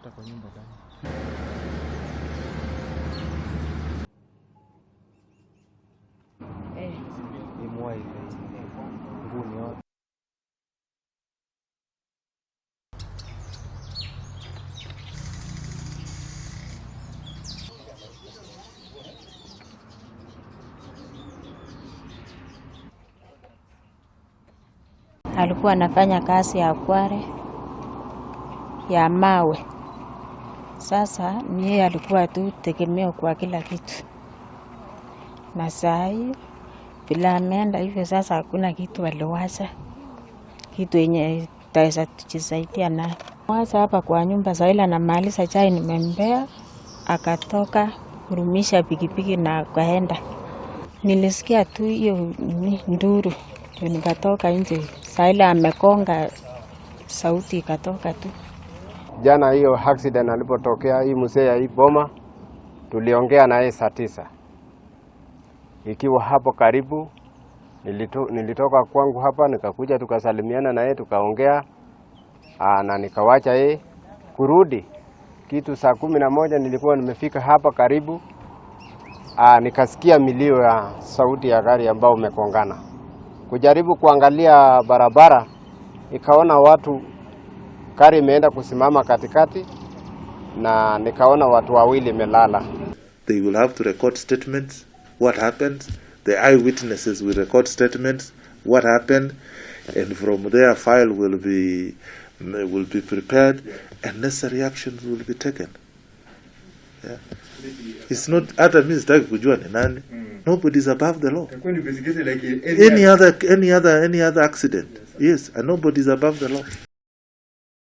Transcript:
Hata kwa nyumba ndani. Alikuwa anafanya kazi ya quarry ya mawe. Sasa ni yeye alikuwa tu tegemeo kwa kila kitu, na saa hii vile ameenda hivyo sasa, hakuna kitu aliwacha, kitu yenye taweza tujisaidia nayo. Wacha hapa kwa nyumba saa ile anamaliza chai nimempea, akatoka hurumisha pikipiki na akaenda. Nilisikia tu hiyo nduru ndio nikatoka nje, saa ile amekonga, sauti ikatoka tu. Jana hiyo accident alipotokea hii mzee ya hii boma, tuliongea na yeye saa 9 ikiwa hapo karibu. Nilitoka kwangu hapa nikakuja tukasalimiana na yeye, tukaongea na nikawacha yeye kurudi kitu saa 11 nilikuwa nimefika hapa karibu. Nikasikia milio ya sauti ya gari ambao umekongana. Kujaribu kuangalia barabara, nikaona watu, gari imeenda kusimama katikati, na nikaona watu wawili imelala. They will have to record statements, what happened. The eyewitnesses will record statements, what happened, and from there file will be prepared and necessary actions will be taken. Yeah. It's not, hata mimi sitaki kujua ni nani. Nobody is above the law. Any other accident. Yes, and nobody is above the law.